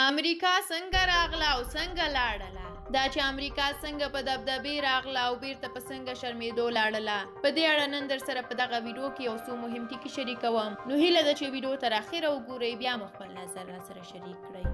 امریکا څنګه راغله او څنګه لاړله؟ دا چې امریکا څنګه په دبدبې راغله او بیرته په څنګه شرمېدو لاړله، په دې اړه نن درسره په دغه ویډیو کې یو څو مهم ټکي شریکوم. نو هیله ده چې ویډیو تر اخره وګورئ، بیا مو خپل نظر راسره شریک کړئ.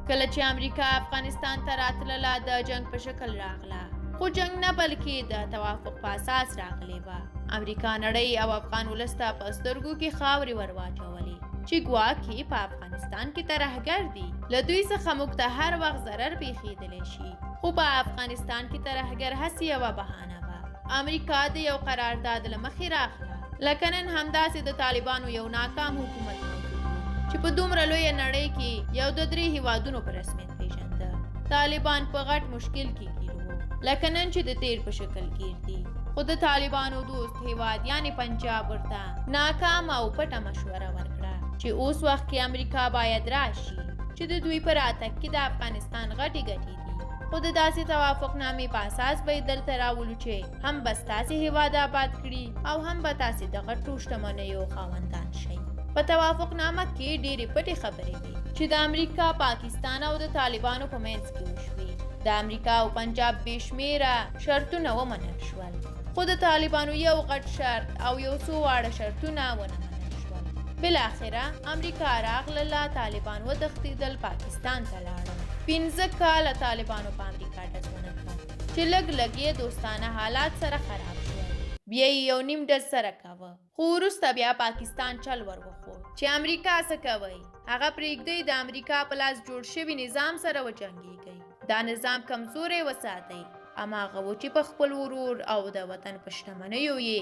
کله چې امریکا افغانستان ته راتلله، د جنګ په شکل راغله، خو جنګ نه بلکې د توافق په اساس راغلې وه. امریکا نړۍ او افغان ولس ته په سترګو کې خاورې ور واچولې چې ګواکې په افغانستان کې ترهګر دي، له دوی څخه موږ ته هر وخت ضرر پېښېدلی شي. خو په افغانستان کې ترهګر هسې یوه بهانه وه. امریکا د یو قرارداد له مخې راغله، لکه نن همداسې د طالبانو یو ناکام حکومت موجود و چې په دومره لویه نړۍ کې یو د درې هیوادونو په رسمیت پېژنده. طالبان په غټ مشکل کې ګیر وو، لکه نن چې د تیر په شکل ګیر دي. خو د طالبانو دوست هیواد یعنې پنجاب ورته ناکامه او پټه مشوره ورکړه چې اوس وخت کې امریکا باید راشي، چې د دوی په راتګ کې د افغانستان غټې ګټې دي، خو د داسې توافقنامې په اساس به یې دلته راولو چې هم به ستاسې هیواد آباد کړي او هم به تاسې د غټو شتمنیو خاوندان شئ. په توافقنامه کې ډېرې پټې خبرې وې چې د امریکا، پاکستان او د طالبانو په منځ کې وشوې. د امریکا او پنجاب بې شمېره شرطونه ومنل شول، خو د طالبانو یو غټ شرط او یو څو واړه شرطونه ونه منل شول. بالاخره امریکا راغلله، طالبان وتښتېدل، پاکستان ته لاړل. 5 کاله طالبانو په امریکا ډز ونه کړ، چې لږ لږ یې دوستانه حالات سره خراب شول، بیا یې یو نیم ډز سره کاوه. خو وروسته بیا پاکستان چل ور وښود چې امریکا څه کوئ، هغه پرېږدئ، د امریکا په لاس جوړ شوي نظام سره وجنګېږئ، دا نظام کمزوری وساتئ. هماغه و چې په خپل ورور او د وطن په شتمنیو یې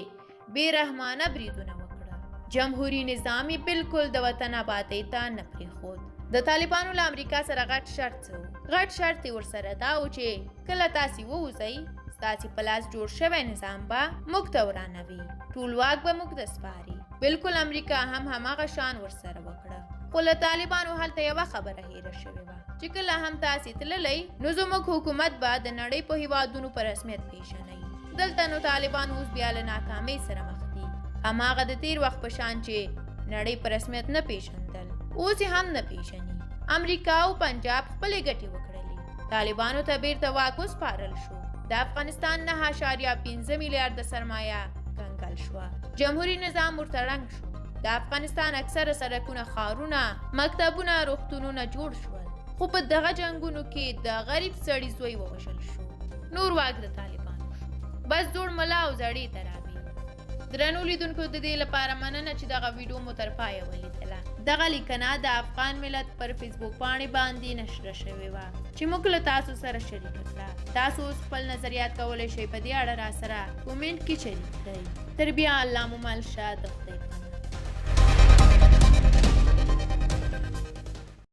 بې رحمانه بریدونه وکړل. جمهوري نظام یې بالکل د وطن آبادۍ ته نه پرېښود. د طالبانو له امریکا سره غټ شرط څه و؟ غټ شرط یې ورسره دا و چې کله تاسې ووځئ، ستاسې په لاس جوړ شوی نظام به موږ ته ورانوي، ټول واک به موږ ته سپاري. بالکل امریکا هم هماغه شان ورسره وکړه. خو له طالبانو هلته یوه خبره هېره شوې وه چې کله هم تاسې تللی، نو زموږ حکومت به د نړۍ په هیوادونو په رسمیت پېژنئ. دلته نو طالبان اوس بیا له ناکامۍ سره مخ دي، هماغه د تیر وخت په شان چې نړۍ په رسمیت نه پېژندل، اوس یې هم نه پېژني. امریکا او پنجاب خپلې ګټې وکړلې، طالبانو ته بیرته واک وسپارل شو. د افغانستان 9.5 میلیارده سرمایه کنګل شوه، جمهوري نظام ورته ړنګ شو. د افغانستان اکثره سړکونه، ښارونه، مکتبونه، روغتونونه جوړ شول، خو په دغه جنګونو کې د غریب سړي زوی ووژل شو. نور واک د طالبانو شو، بس زوړ ملا او زړې تراوي. درنو لیدونکو، د دې لپاره مننه چې دغه ویډیو مو تر پایه ولیدله. دغه لیکنه د افغان ملت پر فیسبوک پاڼې باندې نشره شوې وه چې موږ له تاسو سره شریکه کړه. تاسو اوس خپل نظریات کولی شئ په دې اړه راسره کومنټ کې شریک کړئ. تر بیا الله مو مل شه، د خدای په امان.